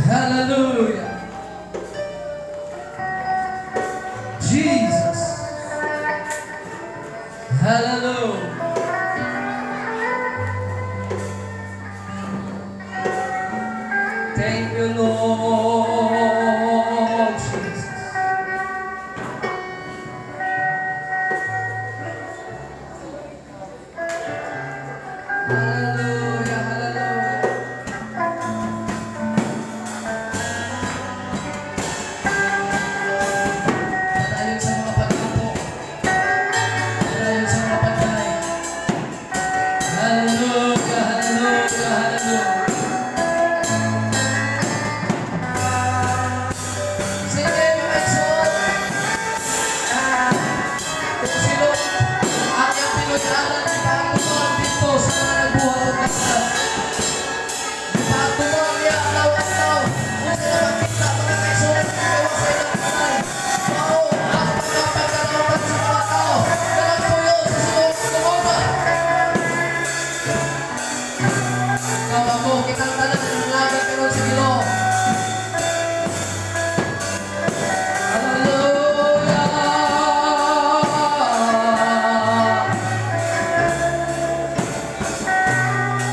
Hallelujah. Jesus. Hallelujah. Thank you, Lord Jesus. Hallelujah, hallelujah. Padayon sa mga pagkapo. Padayon sa mga pagdaig. Hallelujah, hallelujah, hallelujah. Sige, mga igsoon. Kung sino ang iyang Pinoy-anan, ipaatubang dito sa mga nagbuhat og kasal. Ipaatubang niya adlaw-adlaw. Kung sila makita, mga kaigsoon, gawa sa ilang balay. Mao ang mga pagkalautan sa mga tao na nagpuyo sa Sodom Gomorrah. Ikaw ako, kitang tanan nanalangin karon sa Ginoo. Hallelujah!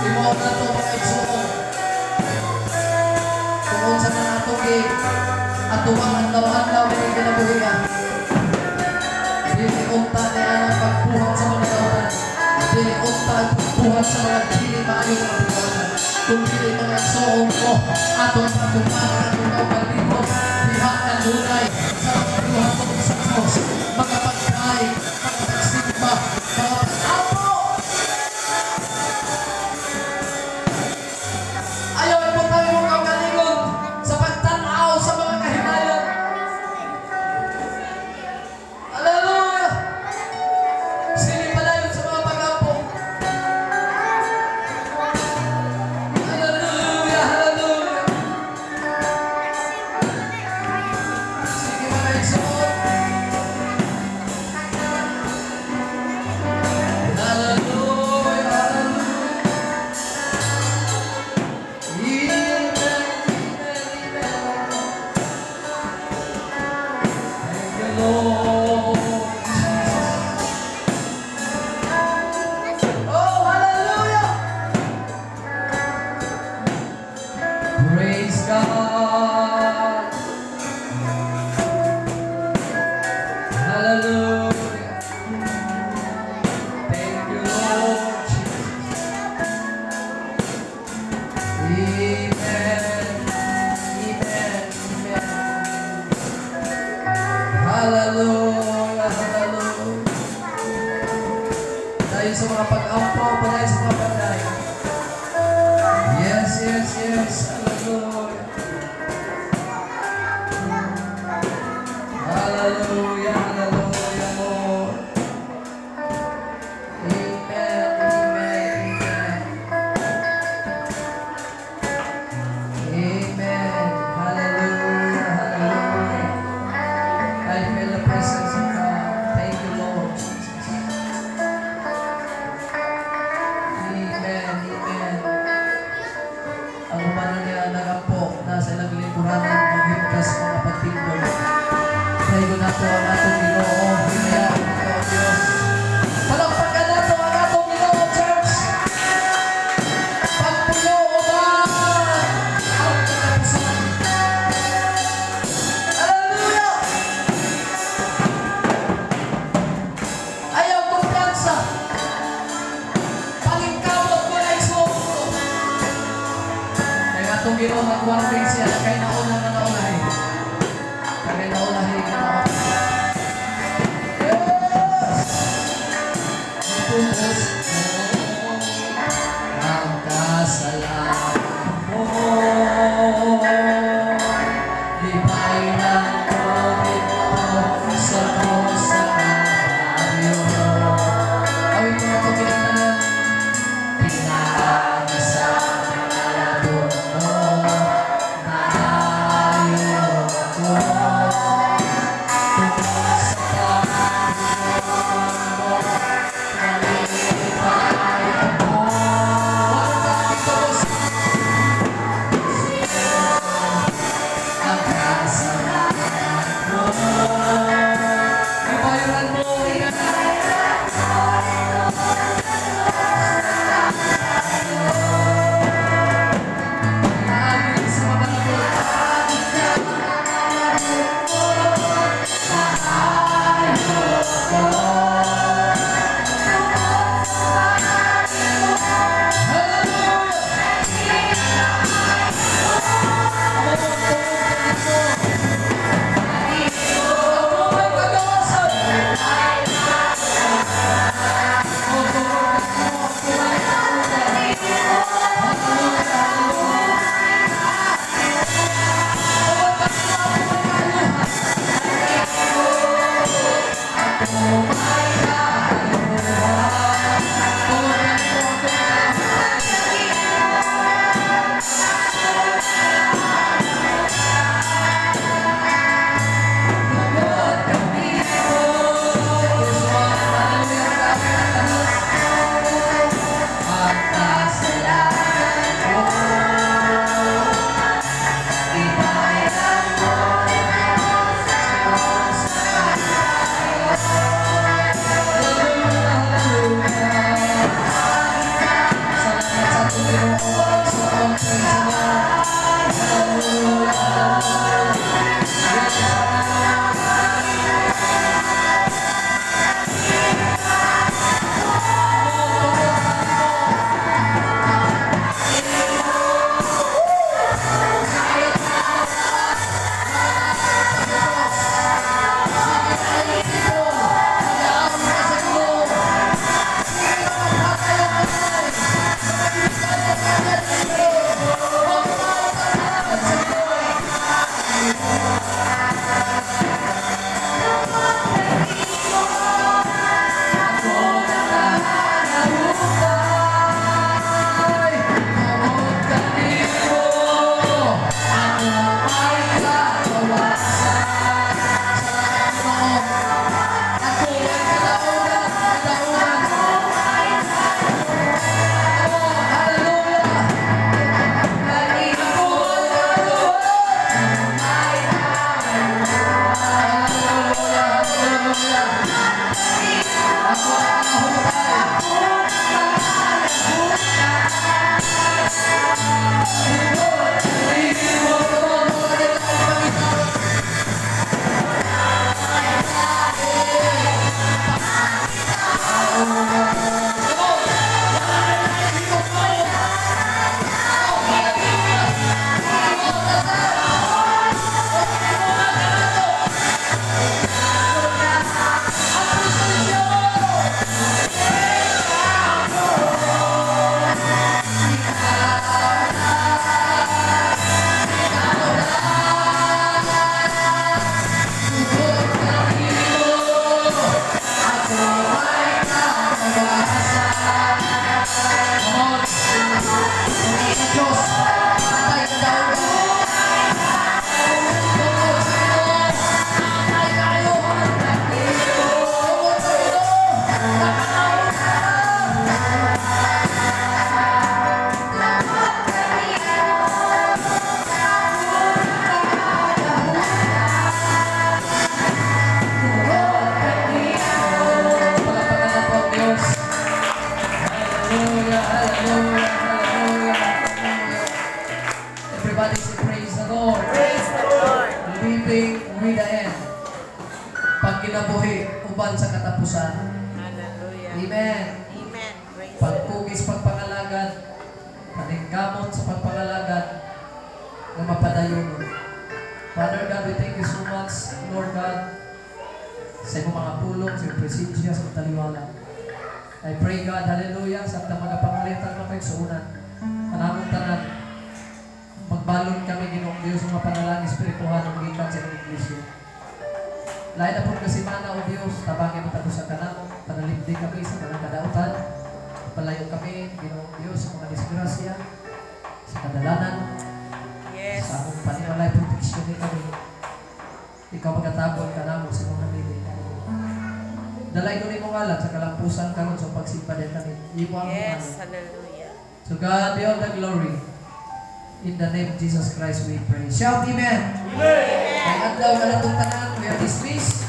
Timuod na to, mga igsoon. Kung unsa man atong gi atubang adlaw-adlaw may kinabuhi. Dili unta ni anang pagbuhat sa mga dautan. Dili unta ang Pagbuhat sa mga dili maayo mga buhatan. Kung dili mga igsoon ko, atong patuman, atong kaugalingon, diha kanunay sa mga buhaton sa Diyos, mga pagkain, mga pagsimba, mga pag-apo. Ayaw ibutang imong kaugalingon sa pagtan-aw sa mga kahinayon. Hallelujah! Sige padayon sa mga pag-ampo. Hallelujah! Hallelujah! Sige mga igsoon. Hallelujah! Hallelujah! Amen! Amen! Amen! Thank you, Lord Jesus. Oh, hallelujah! Praise God. Hallelujah. Thank you, Lord Jesus. Amen. Amen. Amen. Hallelujah. Hallelujah. Dahil sa mga pag-ampo, dahil sa mga pagdayo. Yes. Hallelujah. Hallelujah, hallelujah, Lord. Amen, amen, amen. Amen. Hallelujah, hallelujah. I feel the presence of God. Thank you, Lord Jesus. Amen, amen. Ang uban niya nagampo na sa ilang lingkuranan maghimgas mga pagtindog. Dahil nato ang atong Ginoo, hinayaon nato ang Diyos. Palakpakan nato ang atong Ginoo, church. Pagpuyo uban ang katapusan. Hallelujah! Ayaw kumpiyansa. Pangingkamot mo na igsoon ko. Kaya atong Ginoo nagwarning siya kay nauna nga naunahi. Kay naunahi nga naunahi. Yes! Ipupos mo ang kasalanan mo. Lipay ng tubig mo sa krus sa Kalbaryo. Awit mo ito kinantanan. Pinasa mo maayo ko. Tungkol sa mo, nalipay. Hallelujah, hallelujah, hallelujah, hallelujah. Everybody say, "Praise the Lord." Praise the Lord. Living with the end. Pagkinabuhi, uban sa katapusan. Hallelujah. Amen. Amen. Praise the Lord. Pagkugis pagpangalagad, paningkamot sa pagpangalagad, nga mapadayon. Father God, we thank you so much, Lord God, sa imong mga pulong, sa imong presensya, sa imong taliwala. I pray, God, hallelujah, sa atong mga pangalitan mga kaigsuonan, kanamong tanan, magbalon kami, Ginoong Diyos, sa mga panalangin espirituhan ng gikan sa imong iglesia. Lain na po ka semana, O Diyos, tabangin mo ta sa kanamo, panalipdi kami sa mga kadautan, palayo kami, Ginoong Diyos, sa mga disgrasya, sa kadalanan, sa among panimalay, proteksyon ni kami. Ikaw magatabon kanamo sa mga dili. Dalay ko nimo ngalan sa kalampusan karon sa pagsimba din kami. Imo ang ngalan. Hallelujah. To God be all the glory. In the name of Jesus Christ we pray. Shout amen. Amen. Kay adlaw na natong tanan, we are dismissed.